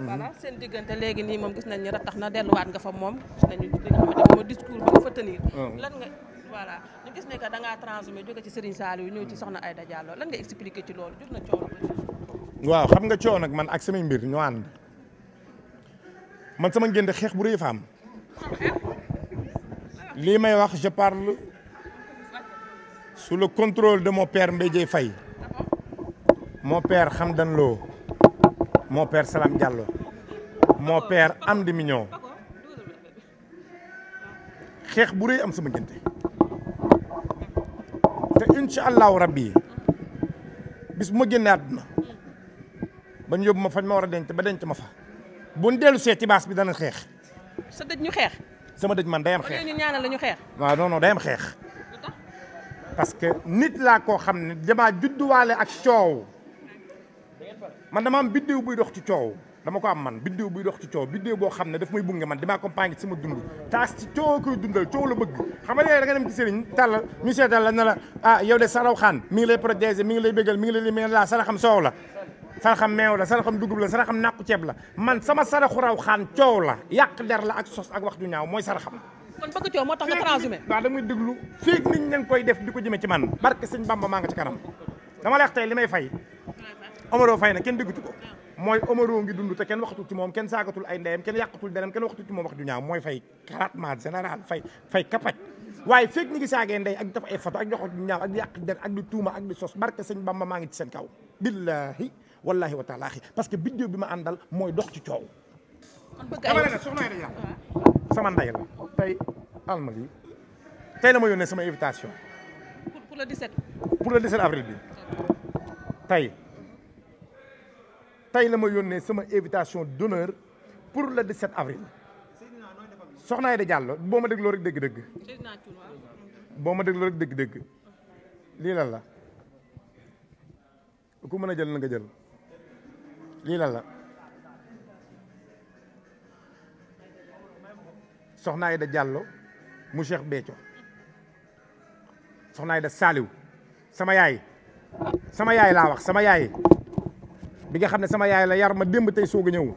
voilà seen diggante léegi nii moom gis nañ ni ratax na delluwaat nga fa moom gis nañu li nga xamante ne discours bi nga fa tenir lan nga voilà ñu gis ne que da ngaa transhumé jóge ci Serigne Saliou ñëw ci soxna Aïda Diallo lan nga expliqué ci loolu jur na coow waaw xam nga coow nag man ak samay mbir ñoo ànd man sama ngénte xeex bu rëy fa am lii may wax je parle sous le contrôle de mon père Mbaye Dieye Faye mon père Hamdan Lo mon père Salam Diallo mon père Amdi Mignon xeex bu rëy am sama ngénte te incha allahu rabbi bis bu ma génnee àdduna ba ñu yóbbu ma fañ ma war a denc ba denc ma fa bu ñu dellu see ci baas bi dana xeex. sa dëj ñu xeex. sama dëj man day am xeex ñu ñaanal la ñu xeex. waaw non non day am xeex parce que nit laa koo xam ne damaa judduwaale ak coow man dama am biddew buy dox ci coow dama ko am man biddew buy dox ci coow biddew boo xam ne daf may bunge man dama accompagner ci sama dund taas ci coow koy dundal coow la bëgg xam nga da nga dem ci sëriñ tàllal ñu seetal la ne la ah yow de saraw xaan mi ngi lay protéger mi ngi lay bégal mi ngi lay limee la saraxam soow la saraxam meew la saraxam dugub la saraxam nàkku ceeb la man sama saraxu raw xaan coow la yàq der la ak sos ak wax ju ñaaw mooy saraxam kon bëgg coow moo tax nga transhumé waaw damay déglu féeg nit ña ngi koy def di ko jëme ci man barke sëñ Bamba maa nga ci kanam dama lay wax tey li may fay Omaro fay na kenn déggatu ko mooy Omaro ngi dund te kenn waxatul ci moom kenn saagatul ay ndeyam kenn yàqatul denam kenn waxatul ci moom wax ju ñaaw mooy fay traitement général fay kapaj waaye féeg ñi ngi saagee ndey ak di def ay photo ak di wax ju ñaaw ak di yàq der ak di tuuma ak di sos barke sëñ Bamba maa ngi ci seen kaw billahi wallahi wa taala parce que biddew bi ma àndal mooy dox ci coow dama ne soxna Aïda Diallo sama ndey la tey alma lii tey la ma yónnee sama invitation pour le 17 pour le 17 avril bi tey la ma yónnee sama invitation d'honneur pour le 17 avril soxna Aïda Diallo boo ma dégloo rek dégg-dégg boo ma dégloo rek dégg-dégg lii lan la ku mën a jël na nga jël lii lan la soxna Aïda Diallo mu Cheikh Béthio soxna Aïda Saliou sama yaay laa wax sama yaay bi nga xam ne sama yaay la yar ma démb tey soog a ñëw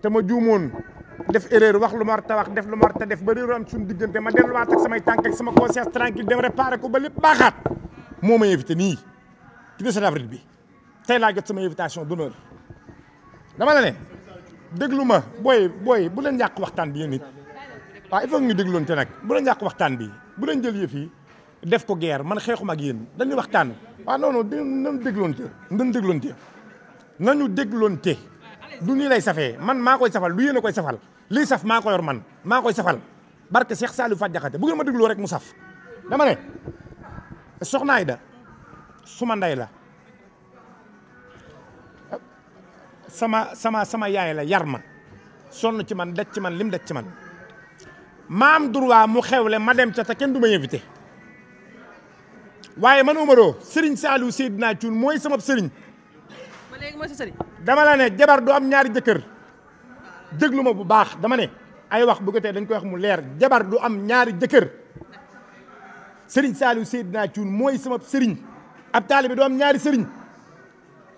te ma juumoon def erreur wax lu ma war ta wax def lu ma war ta def ba réeru am suñu diggante ma delluwaat ak samay tànk ak sama conscience tranquille dem réparé ko ba lépp baaxaat moo ma invité nii ci 17 avril bi tey laa jot sama invitation d'honneur dama la ne déglu ma booy bu leen yàq waxtaan bi yéen nit waaw il faut que ñu dégloon te nag bu leen yàq waxtaan bi bu leen jël yëf yi def ko guerre man xeexuma ak yéen dañuy waxtaan waaw non non nañu dégloonte du nii lay safee man maa koy safal du yéen a koy safal lii saf maa ko yor man maa koy safal barke Cheikh Saliou Fat Diakhaté bu ngeen ma dégloo rek mu saf dama ne soxna Aïda suma ndey la sama yaay la yar ma sonn ci man daj ci man lim daj ci man ma am droit mu xewle ma dem ca te kenn du ma invité waaye man Omaro Serigne Saliou Seydina Thioune mooy sama sëriñ ba léegi mooy sa sëriñ dama la ne jabar du am ñaari jëkkër déglu ma bu baax dama ne ay wax bu ko tee dañ koy wax mu leer jabar du am ñaari jëkkër Serigne Saliou Seydina Thioune mooy sama sëriñ ab taalibe du am ñaari sëriñ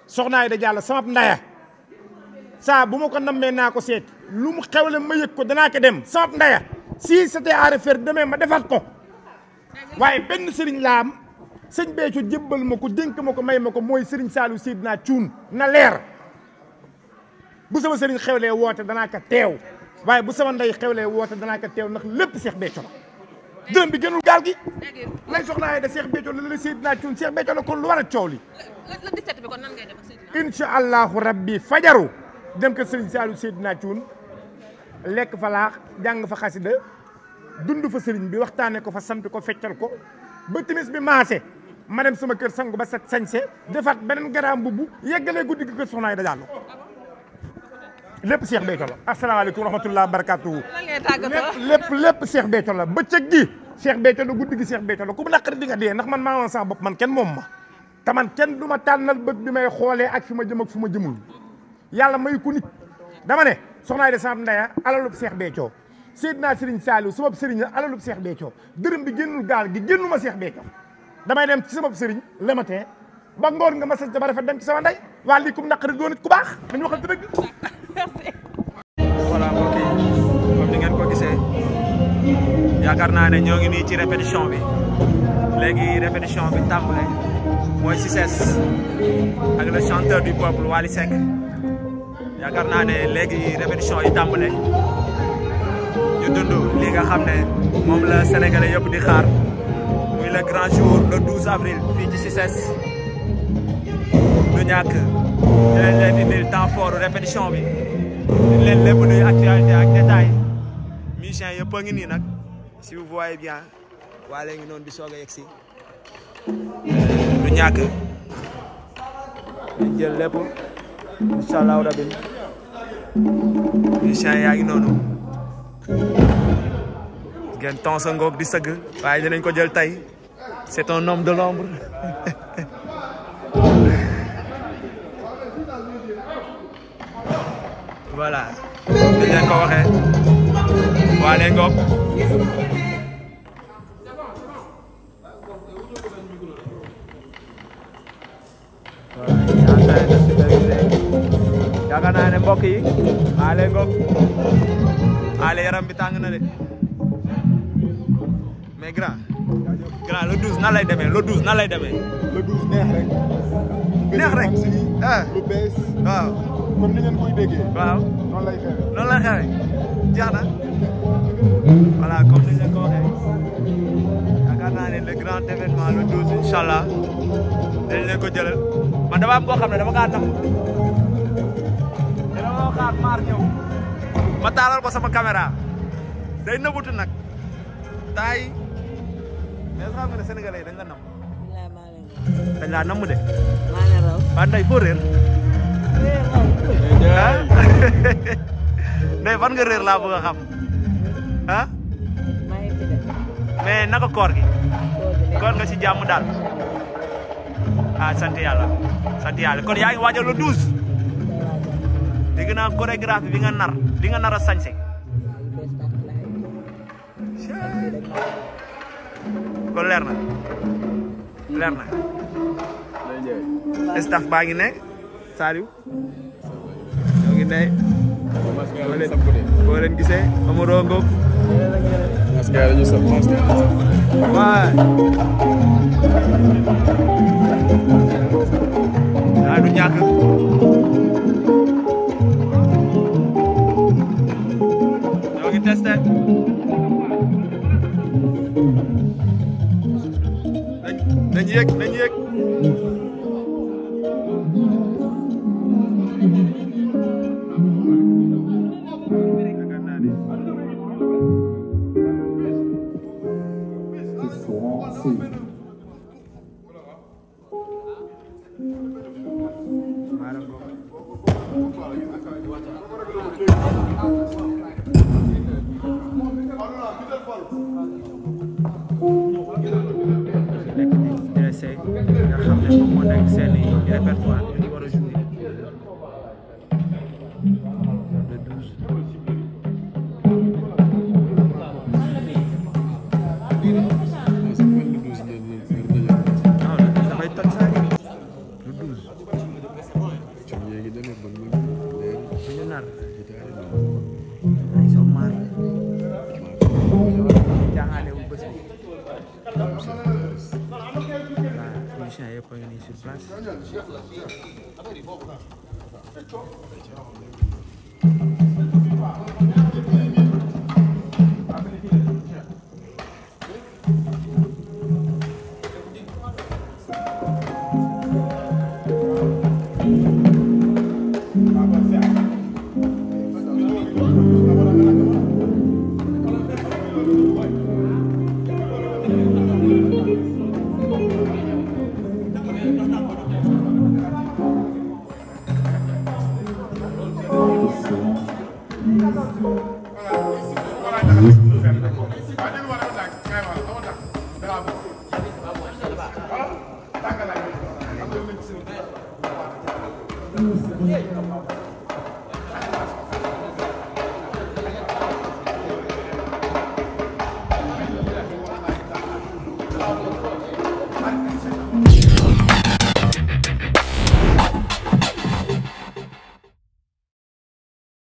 soxna Aïda Diallo sama ndaya saa bu ma ko nammee naa ko seet lu mu xewle ma yëg ko danaa ko dem sama ndaya si c'était à refaire demain ma defaat ko waaye benn sëriñ laa am sëñ Béthio jébbal ma ko dénk ma ko may ma ko mooy Serigne Saliou Seydina Thioune na leer bu sama sëriñ xewlee woote danaa ko teew waaye bu sama ndey xewlee woote danaa ko teew ndax lépp Cheikh Béthio la dërëm bi gënul gaal gi lay soxna Aïda Cheikh Béthio la Seydina Thioune Cheikh Béthio la kon lu war a coow li la 17 bi kon nan ngay def ak Seydina incha allahu rabbi fajaru dem ko Serigne Saliou Seydina Thioune lekk fa laax jàng fa xasida dund fa sëriñ bi waxtaane ko fa sant ko feccal ko ba timis bi maase ma dem sama kër sangu ba set sañse defaat beneen garaam mbubb yeggalee guddi gi kër soxna Aïda Diallo lépp Cheikh Béthio la asalaamaaleykum wa rahmatulah barakatuhu lépp Cheikh Béthio la bëccëg gi Cheikh Béthio la guddi gi Cheikh Béthio la ku mu naqari di nga dee ndax man maa woon sama bopp man kenn moom ma te man kenn du ma tànnal bët bi may xoolee ak fi ma jëm ak fu ma jëmul yàlla may ku nit dama ne soxna Aïda sama ndaya alalub Cheikh Béthio Seydina Serigne Saliou sama sëriñ la alalub Cheikh Béthio dërëm bi génnul gaal gi génnuma Cheikh Béthio damay dem ci sama sëriñ le matin ba ngoor nga ma sa ba rafet dem ci sama ndey waa lii kum naqari doo nit ku baax dañu waxal dëgg merci. voilà mbokk yi comme ni ngeen ko gisee yaakaar naa ne ñoo ngi nii ci répétition bi léegi répétition bi tàmbale mooy Ciss ak le chanteur du peuple Wally Seck yaakaar naa ne léegi répétition yi tàmbale ñu dund li nga xam ne moom la sénégalais yëpp di xaar muy le grand jour le 12 avril fii ci Ciss du ñàkk dinañ leen indil temps fort répétition bi di leen lépp luy actualité ak détail musiciens yëpp a ngi nii nag si vous voyez bien waa léegi noonu di soog a yegg si du ñàkk ñu jël lépp incha allahu rabbi musiciens yaa ngi noonu ngeen tons a ngoog di sëgg waaye dinañ ko jël tey c'est un homme de l'ombre voilà dañ leen ko waxee waa leen ngoog yaakaar naa ne mbokk yi waa leen ngoog ale yaram bi tàng na de mais grand le 12 nan lay demee le 12 nan lay demee le 12 neex rek. neex rek lu bees. waaw comme ni ngeen koy déggee. waaw noonu lay xewee. noonu lay xewee jeex na voilà comme ni ñu ko waxee yaakaar naa ne le grand événement le 12 incha allah dañ leen ko jëlal man dama am koo xam ne dama kaa nam dama ko xaar maar ñëw ma taalal ko sama caméra day nëbutu nag taay mais xam nga ne sénégalais yi dañ la nam dañ laa namm de waa ndey foo réer ah ndey fan nga réer laa bëgg a xam ah mais naka koor gi koor nga ci jàmm daal ah sant yàlla kon yaa ngi waajal le 12 dégg naa chorégraphie bi nga nar a sañse kon leer na staff baa ngi ne Saliou ñoo ngi ne boo leen gisee Amadou Ngom waay daa du ñàkk ñoo ngi testé nañ yéeg nga xam ne moom moo nekk seen répertoire ñu war a jouer le 12 dafay toj saa le 12 ñu nar ay soo maar jaaxaale wu bés bi musiciens yëpp a ngi nii sur place